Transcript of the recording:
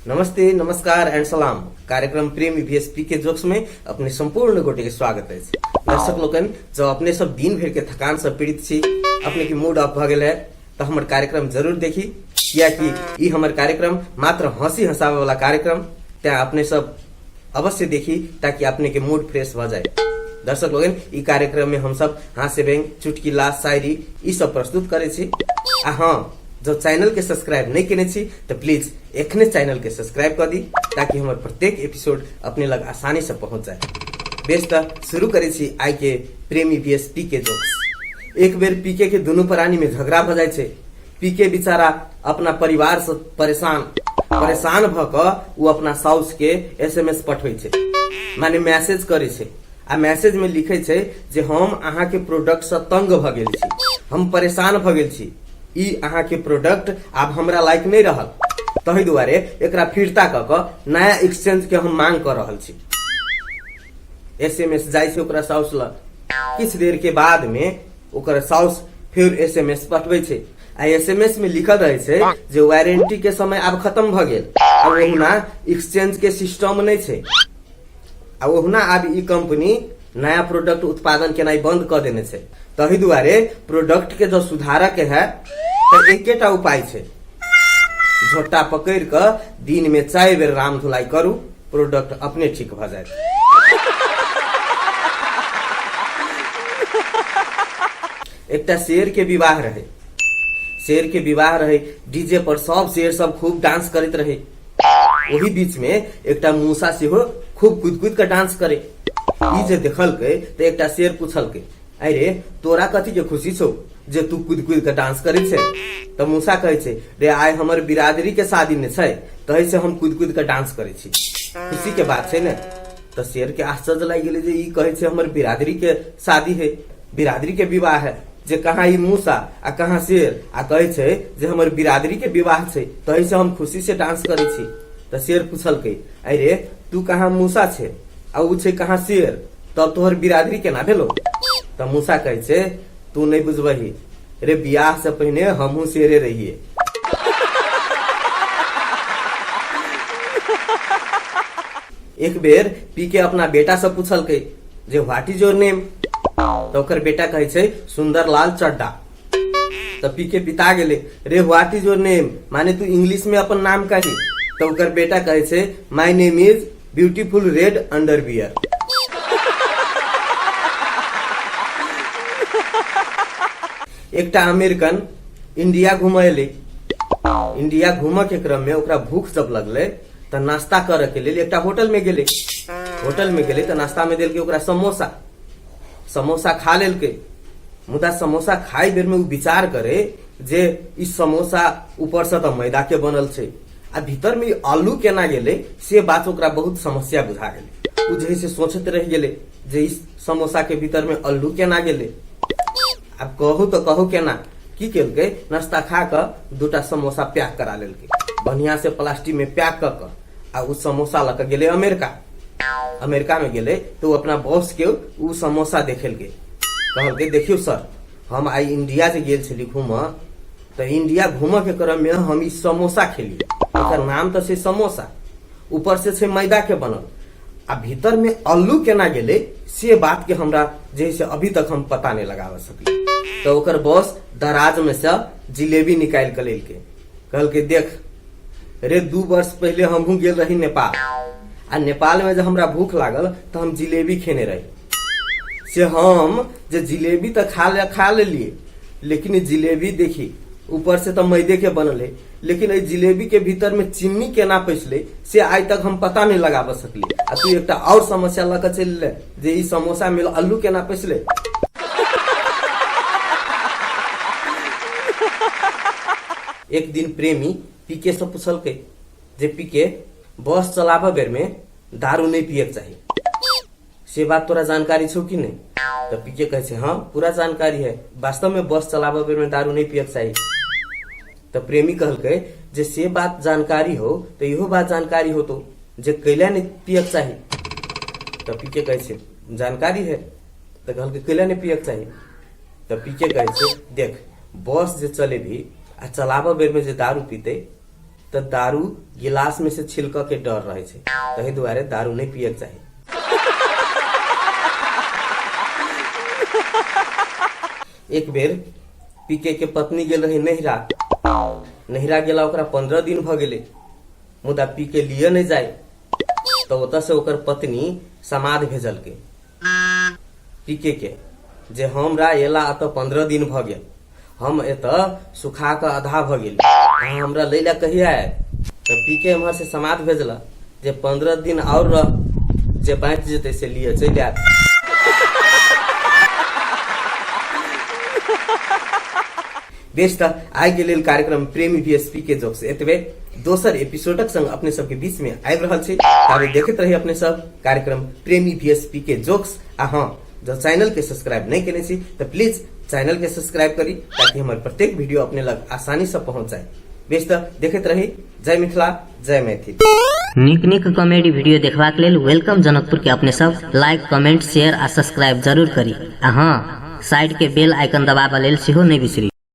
नमस्ते, नमस्कार एंड सलाम। कार्यक्रम प्रेम वीएसपी के जोक्स में अपने संपूर्ण गोटे के स्वागत अछि। दर्शक लोकनि, जब अपने सब दिन भरि के थकान से पीड़ित छी, अपने के मूड ऑफ भऽ गेल है, तऽ हमर कार्यक्रम जरूर देखी, कियाकि ई हमर कार्यक्रम मात्र हंसी हंसावे वाला कार्यक्रम, तें अपने सब अवश्य देखी ताकि अपने के मूड फ्रेश भऽ जाए। दर्शक लोगन, ई कार्यक्रम में हम सब हास्य व्यंग, चुटकिला, शायरी ई सब प्रस्तुत करै छी। आ हाँ, जब चैनल के सब्सक्राइब नहीं केने छी तो प्लीज एखने चैनल के सब्सक्राइब कर दी ताकि हमर प्रत्येक एपिसोड अपने लग आसानी से पहुंच जाए। बेस, तऽ शुरू करै छी आइ के प्रेमी वीएस पी के जोक्स। एक बेर पीके के दुनू प्राणी में झगड़ा भऽ जाइ छै। पीके बेचारा अपना परिवार से परेशान परेशान भऽ कऽ ओ अपना साउस के एसएमएस पठबै छै, माने मैसेज करै छै, आ मैसेज में लिखै छै जे हम अहाँ के प्रोडक्ट से तंग भऽ गेल छी, हम परेशान भऽ गेल छी, ई अहाँ के प्रोडक्ट आब हमरा लायक नहि रहल, तहि दुआरे एकरा फिरता कऽ कऽ नया एक्सचेंज के हम मांग कऽ रहल छी। एसएमएस जाइ छै ओकरा साउस लग। किछु देर के बाद में ओकर साउस फेर एसएमएस पठबै छै आ एसएमएस में लिखल रहे छै जे वारंटी के समय आब खत्म भऽ गेल आ ओहुना एक्सचेंज के सिस्टम नहि छै आ ओहुना आब ई कंपनी नया प्रोडक्ट उत्पादन केनाइ बंद कऽ देने छै, तहि दुआरे प्रोडक्ट के जँ सुधारऽ के है तऽ एकेटा उपाय छै, झोटा पकड़ि कऽ दिन में 4 बेर राम धुलाई करू, प्रोडक्ट अपने ठीक भऽ जायत। एकटा शेर के विवाह रहे, शेर के विवाह रहे, डीजे पर सब शेर सब खूब डांस करैत रहे। ओही बीच में एकटा मूसा सेहो खूब कूद कूद के डांस करे। ई जे देखलकै तऽ एकटा शेर पूछलकै, अरे तोरा कथी के खुशी छौ जे तू कूद कूद के डांस करै छै? तऽ मूसा कहै छै, रे आइ हमर बिरादरी के शादी ने छै, तहि से हम कूद कूद के डांस करै छी, खुशी के बात छै ने। तऽ शेर के आश्चर्य लागि गेलै जे ई कहै छै हमर बिरादरी के शादी है, बिरादरी के विवाह है, जे कहाँ ई मूसा आ कहाँ शेर, आ कहै छै जे हमर बिरादरी के विवाह छै, तहि से हम खुशी से डांस करै छी। तऽ शेर पूछलकै, अरे तू कहाँ मूसा छै आ उ छै कहाँ शेर, तब तोहर बिरादरी केना भेलो? तऽ मूसा कहै छै, तू नहीं बुझबही रे, बियाह से पहिने हमहूँ शेरे रहिए। एक बेर पी के अपना बेटा से पूछलकै जे what is your name? तऽ ओकर बेटा कहै छै सुंदर लाल चड्डा। तऽ पी के पिता गेलै, रे what is your name, माने तू इंग्लिश में अपन नाम कही। तऽ ओकर बेटा कहै छै my name is beautiful red underwear. एकटा अमेरिकन इंडिया घूमय एलै। इंडिया घूमऽ के क्रम में ओकरा भूख जब लगलै तऽ नाश्ता करऽ के लेल एकटा होटल में गेलै। होटल में गेलै तऽ नाश्ता में देलकै ओकरा समोसा। समोसा खा लेलकै, मुदा समोसा खाइ बेर में ओ विचार करे जे ई समोसा ऊपर से तऽ मैदा के बनल छै आ भीतर में ई आलू केना गेलै, से बात ओकरा बहुत समस्या बुझा गेलै। ओ जे है से सोचैत रहि गेलै जे ई समोसा के भीतर में आलू केना गेलै। आब कहू तऽ कहू केना। की केलकै, नाश्ता खा कऽ दूटा समोसा पैक करा लेलकै बढ़िया से प्लास्टिक में पैक कऽ कऽ, आ ओ समोसा लऽ कऽ गेलै अमेरिका। अमेरिका में गेलै तऽ ओ अपना बॉस के ओ समोसा देखेलकै, कहलकै देखियौ सर, हम आइ इंडिया जे गेल छली घूमऽ, तऽ इंडिया घूमऽ के क्रम में हम ई समोसा खेलियै, एकर नाम तऽ छै समोसा, ऊपर से छै मैदा के बनल, आ भीतर में आलू केना गेलै से बात के हमरा जे से अभी तक हम पता नहीं लगाबऽ सकली। तऽ ओकर बॉस दराज में से जिलेबी निकालि कऽ लेलकै, कहलकै देख रे, 2 वर्ष पहिले हमहूँ गेल रही नेपाल, आ नेपाल में जब हमरा भूख लागल तऽ हम जिलेबी खेने रही, से हम जे जिलेबी तऽ खा लेलियै, लेकिन ई जिलेबी देखी ऊपर से तऽ मैदे के बनल है, लेकिन एहि जिलेबी के भीतर में चीनी केना पैसलै से आइ तक हम पता नहीं लगाबऽ सकली, आ तू एकटा और समस्या लऽ कऽ चलि ले जे ई समोसा में आलू केना पैसलै। एक दिन प्रेमी पीके से पूछलकै जे पीके, बस चलाबऽ बेर में दारू नहीं पियके चाही, से बात तोरा जानकारी छौ कि नहीं? तऽ पीके कहै छै हाँ पूरा जानकारी है, वास्तव में बस चलाबऽ बेर में दारू नहीं पियके चाही। तऽ प्रेमी कहलकै जे से बात जानकारी हो तऽ इहो बात जानकारी हो तो जे कैला नहीं पियके चाही? तऽ पीके कहै छै जानकारी है। तऽ कहलकै कैला नहि पियके चाही? तऽ पीके कहै छै, देख, बस जे चलेबही आ चलाबऽ बेरमे जे दारू पीतै तऽ दारू गिलासमे से छिलकऽ के डर रहै छै, ताहि दुआरे दारू नहि पियके चाही। एक बेर पीके के पत्नी गेल रही नैहरा। नैहरा गेला ओकरा 15 दिन भऽ गेलै, मुदा पीके लिए नहि जाय। तऽ ओतऽ से ओकर पत्नी समाद भेजलकै पीके के जे हमरा एला एतऽ 15 दिन भऽ गेल, हम एतऽ सुखा कऽ आधा भऽ गेली, अहाँ हमरा लै लए कहिया आयब? तऽ पीके एम्हर से समाद भेजलक जे 15 दिन आओर रह, जे बाँचि जेतै से लिए चलि आयब। बेस, तऽ आइ के लेल कार्यक्रम प्रेमी बीएसपी के जोक्स एतबे। दोसर एपिसोडक संग अपने सबके बीच में आबि रहल छी, ताबे देखैत रही अपने सब कार्यक्रम प्रेमी बीएसपी के जोक्स। आ हाँ, जँ चैनल के सब्सक्राइब नहीं केने छी तऽ प्लीज चैनल के सब्सक्राइब करी ताकि हमर प्रत्येक वीडियो अपने लग आसानी से पहुंच जाए। बेस, तऽ देखैत रही। जय मिथिला, जय मैथिल। नीक नीक कॉमेडी वीडियो देखबाक लेल welcome Janakpur के अपने सब लाइक, कमेंट, शेयर आ सब्सक्राइब जरूर करी आ हाँ, साइड के बेल आइकन दबाबऽ लेल सेहो नहि बिसरी।